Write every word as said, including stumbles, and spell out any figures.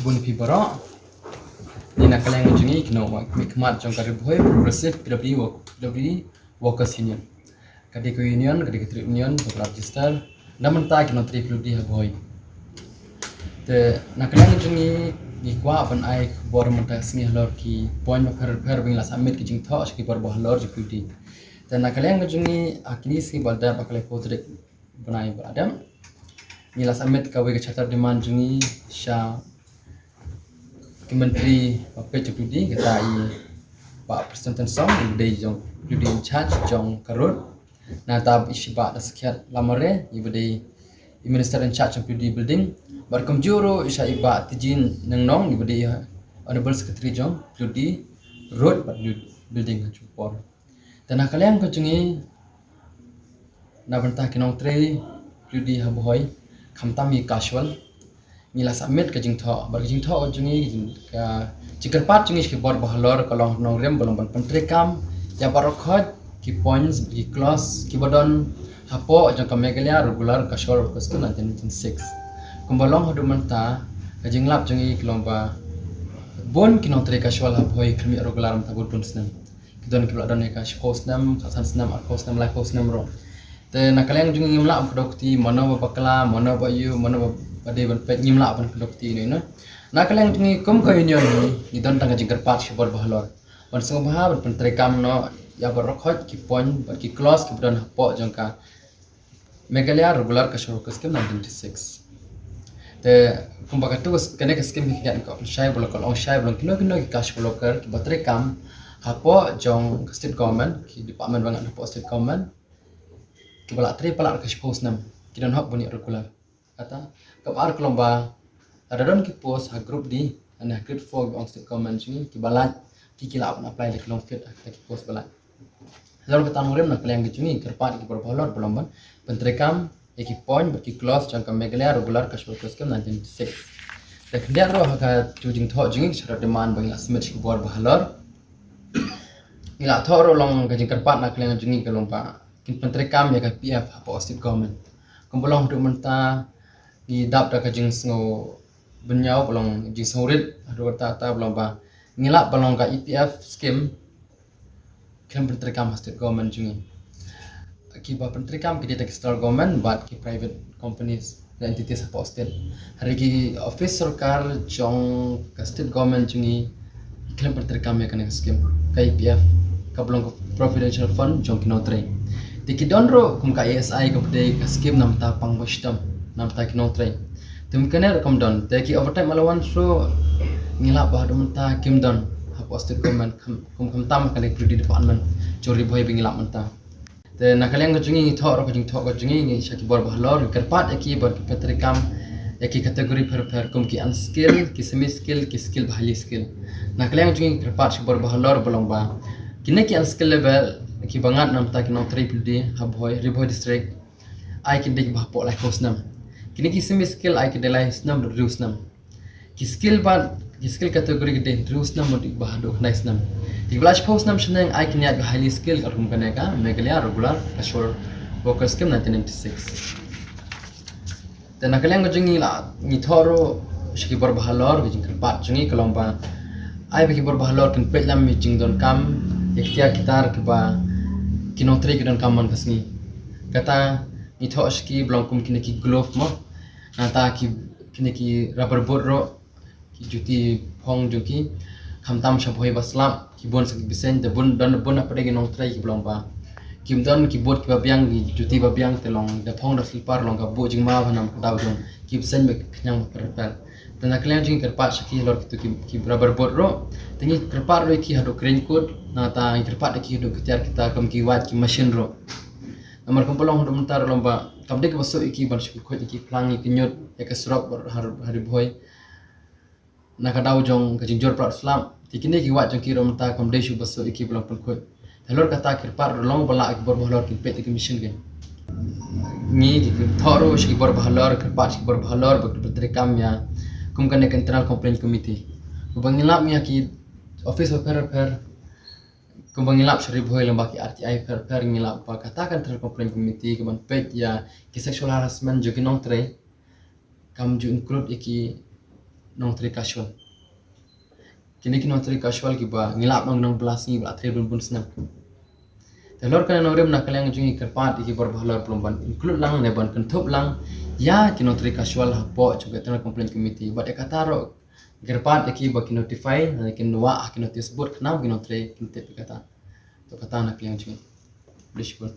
Bun phi baroh. Ni na ka liang jong ngi ki nongmihkhmat jong ka Ri Bhoi Progressive P W D Workers Union. Ka dei ka union, ka dei ka trade union kaba la register na bynta ki nongtrei P W D ha Bhoi. Te na ka liang jong ngi, ngi kwah ban ai khubor mynta ka sngi halor ki point bapher bapher ba ngi la submit ka jingthoh sha ki bor bahalor jong P W D. Te na ka liang jong ngi, ha kine ki sngi ba la dep, ha ka laiphew tarik bnai ba la dep, ngi la submit kawei ka charter demand jong ngi sha ki myntri ba peit jong P W D, kata i Bah Prestone Tynsong, i ba dei jong P W D in charge jong ka road. Nangta i Shibah Daskhiat Lamare, i ba dei i Minister in charge jong P W D Building. Bad kumjuh ruh sha i Bah Tijin Nongnong, i ba dei Honorable Secretary jong P W D Road bad Building ha juh por. Te na ka liang ka jong ngi, na bynta ki nongtrei P W D ha Bhoi, khamtam ki casual, ngi la submit ka jingthoh. Bad ka jingthoh ka jong ngi, ka jingkyrpad jong ngi sha ki bor bahalor ka long nongrim ba long ban pyntreikam ïa baroh khoit ki points, ki clause kiba don hapoh jong ka Meghalaya Regular Casual Worker Scheme nineteen ninety-six. Kumba long haduh mynta, ka jinglap jong ngi ka long ba bun ki nongtrei casual ha Bhoi khlem ïoh regular mynta bun bun snem. Ki don kiba la don ïa ka shiphew snem, khatsan snem, arphew snem, laiphew snem ruh. Te na ka liang jong ngi ngim lah ban kdew kti mano ba bakla, mano ba ïoh, mano ba dei ban peit, ngim lah ban kdew kti ïa ino ino. Na ka liang jong ngi kum ka union ngi, ngi don tang ka jingkyrpad sha ki bor bahalor ban sngewbha ban pyntreikam noh ïa baroh khoit ki point bad ki clause kiba don hapoh jong ka Meghalaya Regular Casual Worker Scheme nineteen ninety-six. Te kumba katto, kane ka scheme hi ka ong shai ba long, ka ong shai ba long kino kino ki casual worker kiba treikam hapoh jong ka state government, ki department ba ngat hapoh state government, kiba la trei palat ka shiphew snem, ki don hok ban ïoh regular. Kata kaba ar ka long ba lada don ki post ha group D, lane ha grade four ba ong state government jong ngi, kiba lait ki, ki lah ban apply da ki long fit ha kita ki post ba lait. Halor kata nongrim, na ka liang ka jong ngi kyrpad ïa ki bor bahalor ba long ban pyntreikam ïa ki point bad ki clause jong ka Meghalaya Regular Casual Worker Scheme nineteen ninety-six. Te khyndiat ruh ha ka jingthoh jong ngi, ka charter demand ba ngi la submit sha ki bor bahalor, ngi la thoh ruh long ka jingkyrpad na ka liang jong ngi ka long ba kin pyntreikam ïa ka P F hapoh state government. Kumba long haduh mynta ngi dap da ka jingsngew bynñiaw ba long jingsngewrit haduh katta katta ba long ba ngi lap ba long ka E P F scheme khlem pyntreikam ha state government jong ngi. Kiba pyntreikam ki dei tang ki central government bad ki private companies, the entities hapoh state. Hynrei ki office sorkar jong ka state government jong ngi khlem pyntreikam ïa kane ka scheme, ka E P F, kaba long ka providential fund jong ki nongtrei. Te ki don ruh kum ka E S I, kaba dei ka scheme na bynta pang ba shitom na bynta ki nongtrei. Te kum kane ruh kam don. Te ki overtime allowance ruh ngi lap ba haduh mynta kim don hapoh state government, kum, kum khamtam ha kane ka P W D department jong Ri Bhoi ba ngi lap mynta. Te na ka liang ka jong ngi, ngi thoh ruh ka jingthoh ka jong ngi, ngi sha ki bor bahalor, ngi kyrpad ïa ki ban pyntreikam ïa ki category pher pher kum ki unskilled, ki semi skilled, ki skilled bad highly skilled. Na ka liang ka jong ngi kyrpad sha ki bor bahalor ba long ba kine ki unskilled level, kiba ngat na bynta ki nongtrei P W D ha Bhoi, Ri Bhoi district, ai kin dei kiba hapoh laiphew snem. Kine ki semi skilled ai kin dei lai snem, hynriew snem. Ki skilled bad ki skilled category ki dei hynriew snem bad kiba haduh khyndai snem. Kiba la shiphew snem shaneng ai kin ïaid ba highly skilled, katkum kane ka Meghalaya Regular Casual Worker Scheme nineteen ninety-six. Te na ka liang ka jong ngi, la ngi thoh ruh sha ki bor bahalor, ka jingkyrpad jong ngi ka long ba ai ba ki bor bahalor kin peit lem ïa ki jingdonkam, ïa ki tiar ki tar kiba ki nongtrei ki donkam man ka sngi. Kata ngi thoh sha ki ba long kum kine ki glove mo, nangta ki, kine ki rubber boot ruh, ki juti phong jong ki, khamtam sha Bhoi ba slap, ki bun sa ki bseiñ, te bun, don bun na pdeng ki nongtrei kiba long ba kim don ki boot kiba biang, ki juti ba biang, te long da phong da slipper long ka buh jingma ba nam ka daw jong ki bseiñ bad ki khñiang bapher bapher. Te na ka liang jong ngi kyrpad sha ki halor kito ki, ki rubber boot ruh. Te ngi kyrpad ruh ïa ki haduh ki raincoat, nangta ngi kyrpad ïa ki haduh ki tiar ki tar kum ki wait ki machine ruh. Namar kumba long haduh mynta ruh long ba kam dei kaba suk ïa ki ban shu khuid ïa ki phlang ïa ki ñiut ïa ka surok bad ha, ha Ri Bhoi. Na ka daw jong ka jingjur palat slap, te kine ki wait jong ki ruh mynta kam dei shuh ba suk ïa ki ba long pynkhuid. Halor kata kyrpad ruh long ba lah ki bor bahalor kin peit ïa ki machine ki. Ngi ki thoh ruh sha ki bor bahalor, kyrpad sha ki bor bahalor ba kin pyntreikam ïa kum kane ka Internal Complaint Committee. Ba ngi lap ïa ki office bapher bapher, kumba ngi lap sha Ri Bhoi lyngba ki R T I bapher bapher, ngi lap ba kata ka Internal Complaint Committee ka ban peit ïa ki sexual harassment jong ki nongtrei, kam ju include ïa ki nongtrei casual. Kine ki nongtrei casual kiba ngi lah ban ong nong blas ngi ba la trei bun bun snem. Te halor kane nongrim na ka liang jong ngi kyrpad ïa ki bor ba halor ba long ban include lang ne ban kynthup lang ïa ki nongtrei casual hapoh jong ka internal complaint committee. Bad ïa kata ruh kyrpad ïa ki ba ki notify ne kin wah ha ki notice board khnang ba ki nongtrei kin tip ïa kata. To kata na ka liang jong ngi. Khublei shibun.